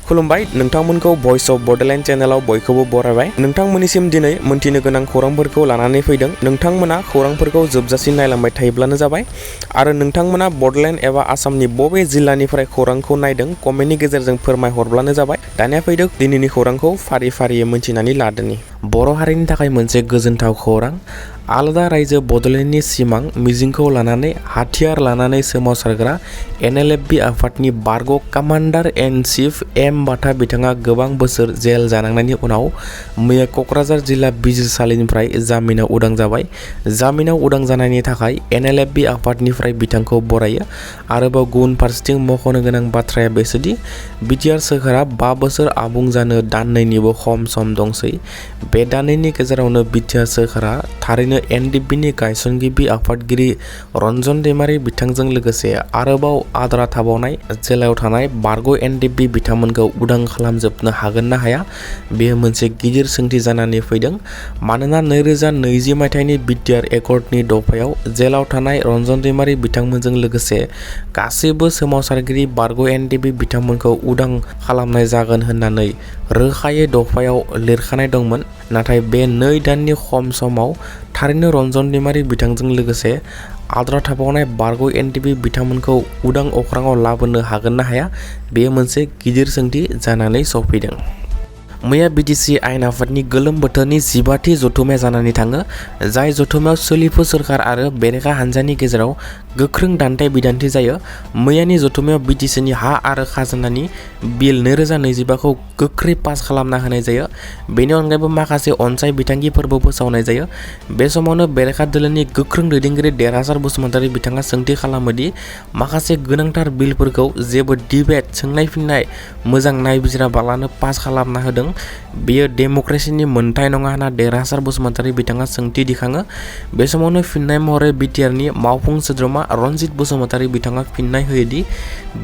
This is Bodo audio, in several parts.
खुलुमबाय नोंथांमोनखौ भॉइस ऑफ बोडोलैंड चैनलाव बयखौबो बरायबाय। नोंथांमोननिसिम दिनै मोनथिनो गोनां खौरांफोरखौ लानानै फैदों। नोंथांमोना खौरांफोरखौ जोबजासिम नायलांबाय थायोब्लानो जाबाय आरो नोंथांमोना बडोलेण्ड एबा आसामनि बबे जिल्लानिफ्राय खौरांखौ नायदों कमेन्टनि गेजेरजों फोरमायहरब्लानो जाबाय। दानिया फैदों दिनैनि खौरांखौ फारि फारियै मोनथिनानै लादोनि। बर' हारिनि थाखाय मोनसे गोजोनथाव खौरां। आलादा रायजो बडोलेण्डनि सिमां मिजिंखौ लानानै हाथियार लानानै सोमावसारग्रा NLFB आफादनि बारग' कामान्डार इन चीफ एम बाथा बिथाङा गोबां बोसोर जेल जानांनायनि उनाव मैया क'क्राझार जिल्ला बिजिरसालिनिफ्राय जामिनाव उदां जाबाय। जामिनाव उदां जानायनि थाखाय NLFB आफादनिफ्राय बिथांखौ बरायो। आरोबाव गुबुन फारसेथिं मख'नो गोनां बाथ्राया बेसोदि BTR सोरखारा 5 बोसोर आबुं जानो दाननैनिबो खम सम दंसै। बे दाननैनि गेजेरावनो BTR सोरखारा थारैनो NLFBनि गायसनगिरि आफादगिरि रन्जन दैमारि बिथांजों लोगोसे आरोबाव आद्रा थाबावनाय जेलायाव थानाय बारग' NLFB बिथांमोनखौ उदां खालामजोबनो हागोन ना हाया, बेयो मोनसे गिदिर सोंथि जानानै फैदों। मानोना 2020 मायथाइनि BTR एकर्डनि दफायाव जेलाव थानाय रन्जन दैमारि बिथांमोनजों लोगोसे गासैबो सोमावसारगिरि बारग' NLFB बिथांमोनखौ उदां खालामनाय जागोन होननानै रोखायै दफायाव लिरखानाय दंमोन। नाथाय बे 2 दाननि खम समाव थारैनो रन्जन दैमारि बिथांजों लोगोसे आद्रा थाबावनाय बारग' NLFB बिथांमोनखौ उदां अख्राङाव लाबोनो हागोन ना हाया, बेयो मोनसे गिदिर सोंथि जानानै सफैदों। मैया BTC आयेन आफादनि गोलोम बोथोरनि 15थि जथुम्माया जानानै थाङो। जाय जथुम्मायाव सोलिफु सोरखार आरो बेरेखा हान्जानि गेजेराव गोख्रों दान्थे बिदान्थि जायो। मैयानि जथुम्मायाव BTCनि हा आरो खाजोनानि बिल 2025 खौ गोख्रै पास खालामना होनाय जायो। बेनि अनगायैबो माखासे अनसाय बिथांखिफोरबो फोसावनाय जायो। बे समावनो बेरेखा दोलोनि गोख्रों दैदेनगिरि देरहासार बसुमतारी बिथाङा सोंथि खालामोदि माखासे गोनांथार बिलफोरखौ जेबो डिबेट सोंनाय फिननाय मोजां नायबिजिराबालानो पास खालामना होदों। बेयो डेम'क्रेसिनि मोन्थाय नङा होनना देरहासार बसुमतारी बिथाङा सोंथि दिखाङो। बे समावनो फिननाय महरै BTRनि मावफुं सोद्रोमा रनजित बसुमतारी बिथाङा फिननाय होयोदि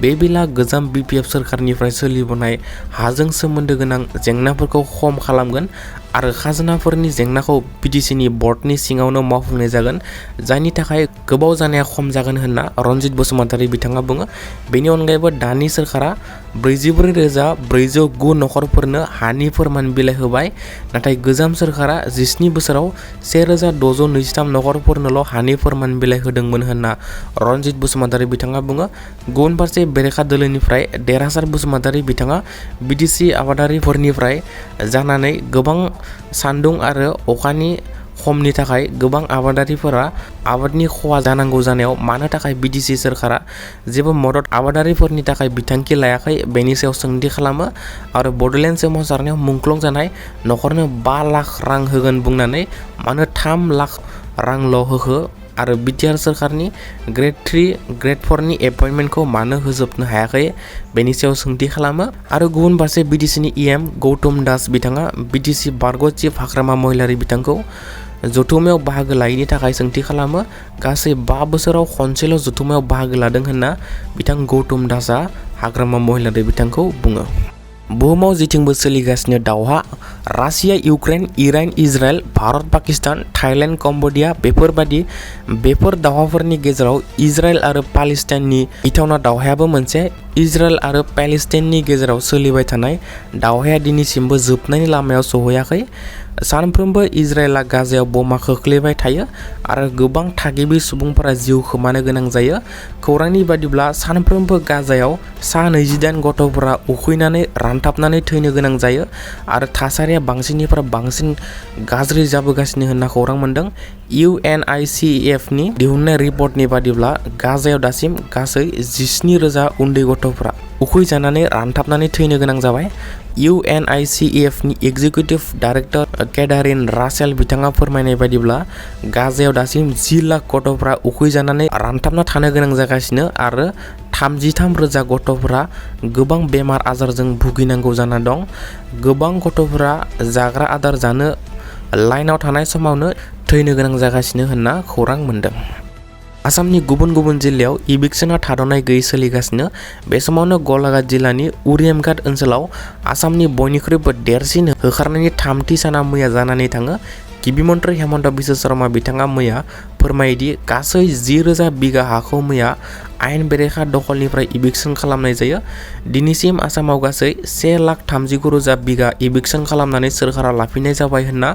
बे बिलआ गोजाम BPF सोरखारनिफ्राय सोलिबोनाय हाजों सोमोन्दो गोनां जेंनाफोरखौ खम खालामगोन आरो खाजोनाफोरनि जेंनाखौ BTCनि बर्डनि सिङावनो मावफुंनाय जागोन, जायनि थाखाय गोबाव जानाया खम जागोन होनना रनजित बसुमतारी बिथाङा बुङो। बेनि अनगायैबो दानि सोरखारा 44,409 नखरफोरनो हानि फोरमान बिलाइ होबाय। नाथाय गोजाम सोरखारा 17 बोसोराव 1,623 नखरफोरनोल' हानि फोरमान बिलाइ होदोंमोन होनना रनजित बसुमतारी बिथाङा बुङो। गुबुन फारसे बेरेखा दोलोनिफ्राय देरहासार बसुमतारी बिथाङा BTC आबादारिफोरनिफ्राय जानानै गोबां सान्दुं आरो अखानि खमनि थाखाय गोबां आबादारिफोरा आबादनि खहा जानांगौ जानायाव मानो थाखाय BTC सोरखारा जेबो मदद आबादारिफोरनि थाखाय बिथांखि लायाखै बेनि सायाव सोंथि खालामो आरो बड'लेण्ड सोमावसारनायाव मुंख्लं जानाय नखरनो 5 लाख रां होगोन बुंनानै मानो 3 लाख रांल' होखो आरो BTR सोरखारनि ग्रेड 3, ग्रेड 4 नि एपइन्टमेन्टखौ मानो होजोबनो हायाखै बेनि सायाव सोंथि खालामो। आरो गुबुन फारसे BTCनि EM गौतम दास बिथाङा BTC बारग' चिफ हाग्रामा महिलारी बिथांखौ जथुम्मायाव बाहागो लायैनि थाखाय सोंथि खालामो। गासै 5 बोसोराव खनसेल' जथुम्मायाव बाहागो लादों होनना बिथां गौतम दासआ हाग्रामा महिलारी बिथांखौ बुङो। बुहुमाव जेथिंबो सोलिगासिनो दावहा, Russia, Ukraine, Iran, Israel, Bharat, Pakistan, Thailand, Cambodia बेफोर दावहाफोरनि गेजेराव इजराइल आरो पालेस्टाइननि गिथावना दावहायाबो मोनसे। इजराइल आरो पालेस्टाइननि गेजेराव सोलिबाय थानाय दावहाया दिनैसिमबो जोबनायनि लामायाव सौहैयाखै। सानफ्रोमबो इजराइलआ गाजायाव बमा खोख्लैबाय थायो आरो गोबां थागिबि सुबुंफोरा जिउ खोमानो गोनां जायो। खौरांनि बादिब्ला सानफ्रोमबो गाजायाव सा 28 गथ'फोरा उखैनानै रानथाबनानै थैनो गोनां जायो आरो थासारिया बांसिननिफ्राय बांसिन गाज्रि जाबोगासिनो होनना खौरां मोन्दों। UNICEF नि दिहुननाय रिपर्टनि बादिब्ला गाजायाव दासिम गासै 17,000 उन्दै गथ'फोरा उखैजानानै रानथाबनानै थैनो गोनां जाबाय। UNICEF नि एग्जिकिउटिभ डाइरेक्टर केडारिन रासेल बिथाङा फोरमायनाय बायदिब्ला गाजायाव दासिम 10 लाख गथ'फोरा उखैजानानै रानथाबना थानो गोनां जागासिनो आरो 33,000 गथ'फोरा गोबां बेमार आजारजों भुगिनांगौ जाना दं। गोबां गथ'फोरा जाग्रा आदार जानो लाइनाव थानाय समावनो थैनो गोनां जागासिनो होनना खौरां मोन्दों। आसामनि गुबुन गुबुन जिल्लायाव इभिक्सनआ थाद'नाय गैयै सोलिगासिनो। बे समावनो गलाघाट जिल्लानि उरिएमघाट ओनसोलाव आसामनि बयनिख्रुइबो देरसिन होखारनायनि 3थि साना मैया जानानै थाङो। गिबि मन्त्रि हेमन्त बिश्व शर्मा बिथाङा मैया फोरमायोदि गासै 10,000 बिगा हाखौ मैया आयेन बेरेखा दखलनिफ्राय इभिक्सन खालामनाय जायो। दिनैसिम आसामाव गासै 1,39,000 बिगा इभिक्सन खालामनानै सोरखारा लाफिननाय जाबाय होनना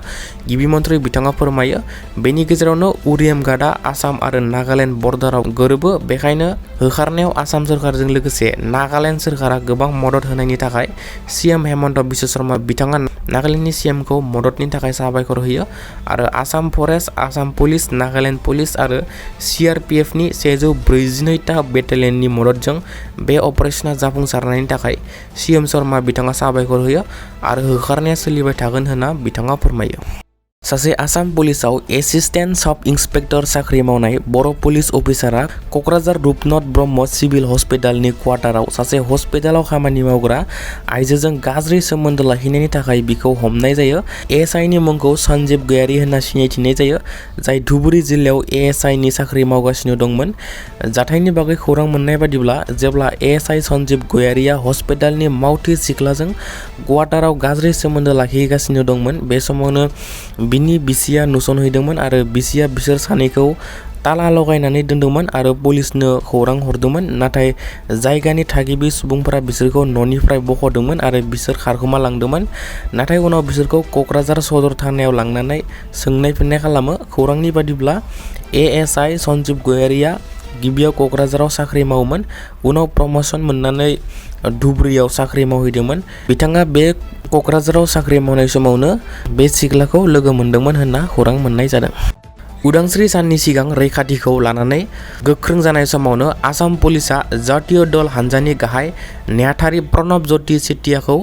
गिबि मन्थ्रि बिथाङा फोरमायो। बेनि गेजेरावनो उरिएम घाटआ आसाम आरो नागालेण्ड बर्डाराव गोरोबो, बेखायनो होखारनायाव आसाम सोरखारजों लोगोसे नागालेण्ड सोरखारा गोबां मदद होनायनि थाखाय सीएम हेमन्त बिश्व शर्मा बिथाङा नागालेण्डनि सीएमखौ मददनि थाखाय साबायखर होयो आरो Assam forest, Assam police, Nagaland police आरो सीआरपीएफनि 142था बेटेलियननि मददजों बे अपारेशना जाफुंसारनायनि थाखाय सीएम शर्मा बिथाङा साबायखर होयो आरो होखारनाया सोलिबाय थागोन होनना बिथाङा फोरमायो। सासे आसाम पुलिसाव एसिस्टेन्ट सब इन्सपेक्टर साख्रि मावनाय बर' पुलिस अफिसारा क'क्राझार रुपनाथ ब्रह्म सिभिल हस्पिटालनि क्वार्टाराव सासे हस्पिटालाव खामानि मावग्रा आइजोजों गाज्रि सोमोन्दो लाखिनायनि थाखाय बिखौ हमनाय जायो। एएसआइनि मुंखौ सन्जीब गयारी होनना सिनायथिनाय जायो, जाय धुबुरी जिल्लायाव एएसआइनि साख्रि मावगासिनो दंमोन। जाथायनि बागै खौरां मोननाय बादिब्ला जेब्ला एएसआइ सन्जीब गयारीया हस्पिटालनि मावथि सिख्लाजों क्वार्टाराव गाज्रि सोमोन्दो लाखिगासिनो दंमोन, बे समावनो बिनि बिसिया नुसनहैदोंमोन आरो बिसिया बिसोर सानैखौ ताला लगायनानै दोनदोंमोन आरो पुलिसनो खौरां हरदोंमोन। नाथाय जायगानि थागिबि सुबुंफोरा बिसोरखौ न'निफ्राय बख'दोंमोन आरो बिसोर खारखोमा लांदोंमोन। नाथाय उनाव बिसोरखौ क'क्राझार सदर थानायाव लांनानै सोंनाय फिननाय खालामो। खौरांनि बादिब्ला एएसआइ सन्जीब गयारीया गिबियाव क'क्राझाराव साख्रि मावोमोन, उनाव प्रमसन मोननानै धुबुरीयाव साख्रि मावहैदोंमोन। बिथाङा बे क'क्राझाराव साख्रि मावनाय समावनो बे सिख्लाखौ लोगो मोनदोंमोन होनना खौरां मोननाय जादों। उदांस्रि साननि सिगां रैखाथिखौ लानानै गोख्रों जानाय समावनो आसाम पुलिसा जातीय दल हानजानि गाहाय नेहाथारि प्रणब ज्योति सेटियाखौ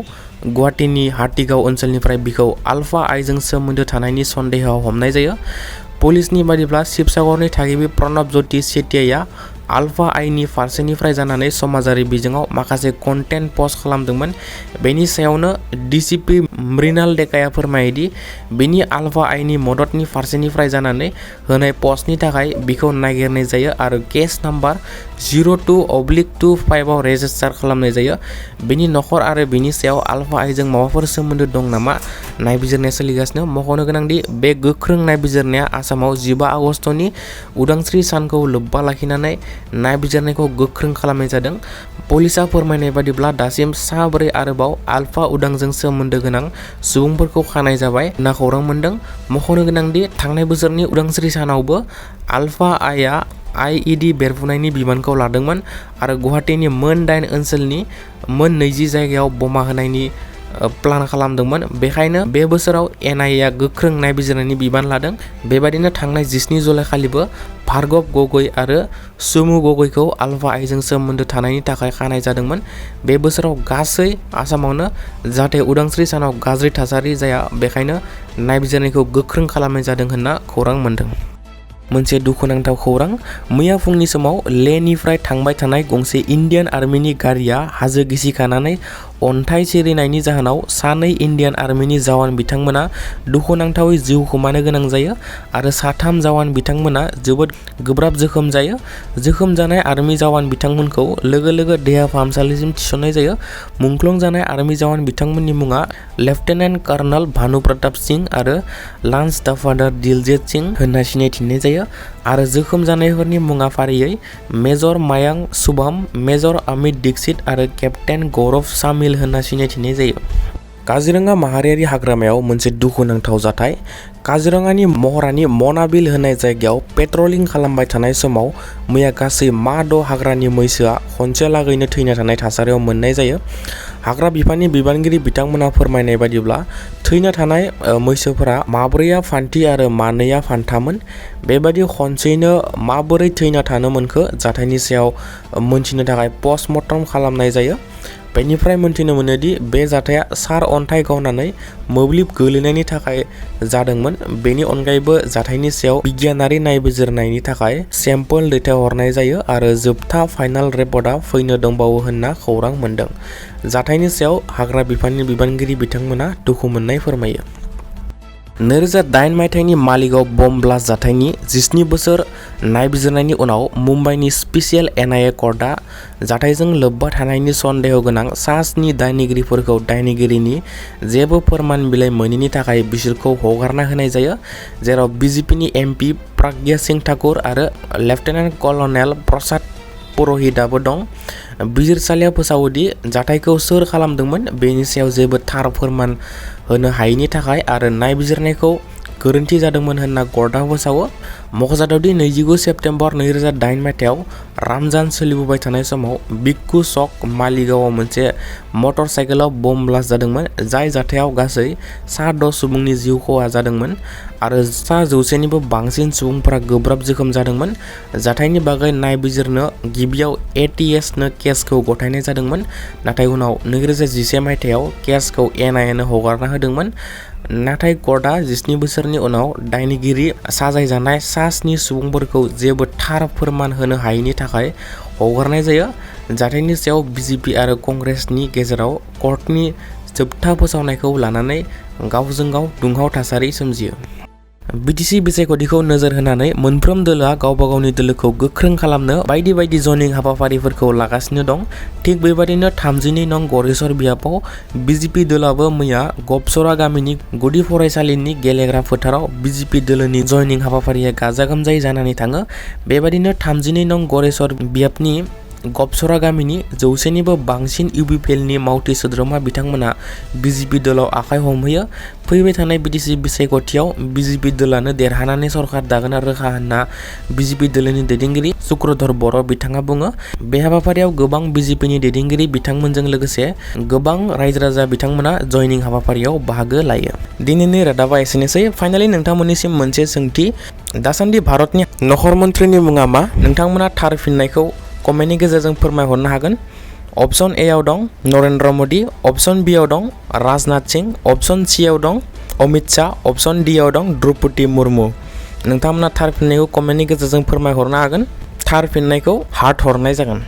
गुवाहाटीनि हाटीगाव ओनसोलनिफ्राय बिखौ आल्फा आइजों सोमोन्दो थानायनि सन्देहआव हमनाय जायो। पुलिसनि बादिब्ला शिबसागरनि थागिबि प्रणब ज्योति सेटियाया आल्फा आइनि फारसेनिफ्राय जानानै समाजारि बिजोङाव माखासे कन्टेन्ट पस्ट खालामदोंमोन। बेनि सायावनो डिसिपि मृणाल डेकाया फोरमायोदि बिनि आल्फा आइनि मददनि फारसेनिफ्राय जानानै होनाय पस्टनि थाखाय बिखौ नागिरनाय जायो आरो केस नाम्बार 02/25 आव रेजिस्टार खालामनाय जायो। बिनि नखर आरो बिनि सायाव आल्फा आइजों माबाफोर सोमोन्दो दं नामा नायबिजिरनाया सोलिगासिनो। मख'नो गोनांदि बे गोख्रों नायबिजिरनाया आसामाव 15 आगस्तनि उदांस्रि सानखौ लोब्बा लाखिनानै नायबिजिरनायखौ गोख्रों खालामनाय जादों। पुलिसा फोरमायनाय बादिब्ला दासिम 4 आरोबाव आल्फा उदांजों सोमोन्दो गोनां सुबुंफोरखौ खानाय जाबाय होनना खौरां मोनदों। मख'नो गोनांदि थांनाय बोसोरनि उदांस्रि सानावबो आल्फा आइआ आइइडि बेरफुनायनि बिबानखौ लादोंमोन आरो गुवाहाटीनि मोन 8 ओनसोलनि मोन 20 जायगायाव बमा होनायनि प्लान खालामदोंमोन। बेखायनो बे बोसोराव एनआइएआ गोख्रों नायबिजिरनायनि बिबान लादों। बेबादिनो थांनाय 17 जुलाइ खालिबो भार्गव गगৈ आरो सुमु गगैखौ आल्फा आइजों सोमोन्दो थानायनि थाखाय खानाय जादोंमोन। बे बोसोराव गासै आसामावनो जाहाथे उदांस्रि सानाव गाज्रि थासारि जाया, बेखायनो नायबिजिरनायखौ गोख्रों खालामनाय जादों होनना खौरां मोनदों। मोनसे दुखुनांथाव खौरां, मैया फुंनि समाव लेहनिफ्राय थांबाय थानाय गंसे इन्डियान आर्मिनि गारिया हाजो गिसिखानानै अन्थाइ सिरिनायनि जाहोनाव 2 इन्डियान आर्मिनि जवान बिथांमोना दुखुनांथावै जिउ खोमानो गोनां जायो आरो 3 जवान बिथांमोना जोबोद गोब्राब जोखोम जायो। जोखोम जानाय आर्मि जवान बिथांमोनखौ लोगो लोगो देहा फाहामसालिसिम थिसननाय जायो। मुंख्लं जानाय आर्मि जवान बिथांमोननि मुङा लेफ्टेनेन्ट कर्नेल भानु प्रताप सिंह आरो लान्स दाफादार दिलजित सिंह होनना सिनायथिनाय जायो आरो जोखोम जानायफोरनि मुङा फारियै मेजर मायांक शुभम, मेजर अमित दीक्षित आरो केप्टेन गौरव सामिल होनना सिनायथिनाय जायो। काजिरङा माहारियारि हाग्रामायाव मोनसे दुखुनांथाव जाथाय। काजिरङानि महरानि मनाबिल होनाय जायगायाव पेट्रलिं खालामबाय थानाय समाव मैया गासै 6 हाग्रानि मैसोआ खनसेलागैनो थैना थानाय थासारियाव मोननाय जायो। हाग्रा बिफाननि बिबानगिरि बिथांमोना फोरमायनाय बादिब्ला थैना थानाय मैसोफोरा 4आ फान्थि आरो 2आ फान्थामोन। बेबादि खनसेयैनो माबोरै थैना थानो मोनखो जाथायनि सायाव मोनथिनो थाखाय पस्टमर्टम खालामनाय जायो। बेनिफ्राय मोनथिनो मोनोदि बे जाथाया सार अन्थाइ गावनानै मोब्लिब गोलैनायनि थाखाय जादोंमोन। बेनि अनगायैबो जाथायनि सायाव बिगियानारि नायबिजिरनायनि थाखाय सेम्पोल दैथायहरनाय जायो आरो जोबथा फाइनाल रिपर्टआ फैनो दंबावो होनना खौरां मोनदों। जाथायनि सायाव हाग्रा बिफाननि बिबानगिरि बिथांमोना दुखु मोननाय फोरमायो। 2008 मायथाइनि मालिगाव बम ब्लास्ट जाथायनि 17 बोसोर नायबिजिरनायनि उनाव मुम्बाइनि स्पेसियेल एनआइए कर्टआ जाथायजों लोब्बा थानायनि सन्देह गोनां 7 दायनिगिरिफोरखौ दायनिगिरिनि जेबो फोरमान बिलाइ मोनैनि थाखाय बिसोरखौ हगारना होनाय जायो, जेराव बिजेपिनि एमपि प्रज्ञा सिंह ठाकुर आरो लेफ्टेनेन्ट कर्नेल प्रसाद पुर'हिताबो दं। बिजिरसालिया फोसावोदि जाथायखौ सोर खालामदोंमोन बेनि सायाव जेबो थार फोरमान होनो हायैनि थाखाय आरो नायबिजिरनायखौ गोरोन्थि जादोंमोन होनना कर्टआ फोसावो। मख'जाथावदि 29 सेप्तेम्बर 2008 मायथाइयाव रामजान सोलिबोबाय थानाय समाव बिक्कु चक मालिगावआव मोनसे मटर साइकेलाव बम ब्लास्ट जादोंमोन, जाय जाथायाव गासै सा-10 सुबुंनि जिउ खहा जादोंमोन आरो सा-100निबो बांसिन सुबुंफोरा गोब्राब जोखोम जादोंमोन। जाथायनि बागै नायबिजिरनो गिबियाव ATS नो केसखौ गथायनाय जादोंमोन, नाथाय उनाव 2011 मायथाइयाव केसखौ NIA नो हगारना होदोंमोन। नाथाय कर्टआ 17 बोसोरनि उनाव दायनिगिरि साजायजानाय सा-7 सुबुंफोरखौ जेबो थार फोरमान होनो हायैनि थाखाय हगारनाय जायो। जाथायनि सायाव BJP आरो कंग्रेसनि गेजेराव कर्टनि जोबथा फोसावनायखौ लानानै गावजों गाव दुंहाव थासारि सोमजियो। BTC बिसायख'थिखौ नोजोर होनानै मोनफ्रोम दोलोआ गावबा गावनि दोलोखौ गोख्रों खालामनो बायदि बायदि जयनिं हाबाफारिफोरखौ लागासिनो दं। थिग बेबादिनो 32 नं गरेस्वर बियाबाव BJP दोलोआबो मैया गबसरा गामिनि गुदि फरायसालिनि गेलेग्रा फोथाराव BJP दोलोनि जयनिं हाबाफारिया गाजा गोमजायै जानानै थाङो। बेबादिनो 32 नं गरेस्वर बियाबनि गबसरा गामिनि 100निबो बांसिन UPPLनि मावथि सोद्रोमा बिथांमोना BJP दोलोआव आखाइ हमहैयो। फैबाय थानाय BTC बिसायख'थियाव BJP दोलोआनो देरहानानै सरकार दागोना रोखा होनना BJP दोलोनि दैदेनगिरि चक्रधर बर' बिथाङा बुङो। बे हाबाफारियाव गोबां BJPनि दैदेनगिरि बिथांमोनजों लोगोसे गोबां रायजो राजा बिथांमोना जयनिं हाबाफारियाव बाहागो लायो। दिनैनि रादाबा एसेनोसै। फाइनालि नोंथांमोननिसिम मोनसे सोंथि, दासान्दि भारतनि नखर मन्थ्रिनि मुङा मा? नोंथांमोना थार फिननायखौ कमेन्टनि गेजेरजों फोरमायहरनो हागोन। अपसन ए आव दं नरेन्द्र मदि, अपसन बि आव दं राजनाथ सिंह, अपसन सि आव दं अमित शाह, अपसन डि आव दं द्रौपदी मुर्मु। नोंथांमोना थार फिननायखौ कमेन्टनि गेजेरजों फोरमायहरनो हागोन। थार फिननायखौ हार्ट हरनाय जागोन।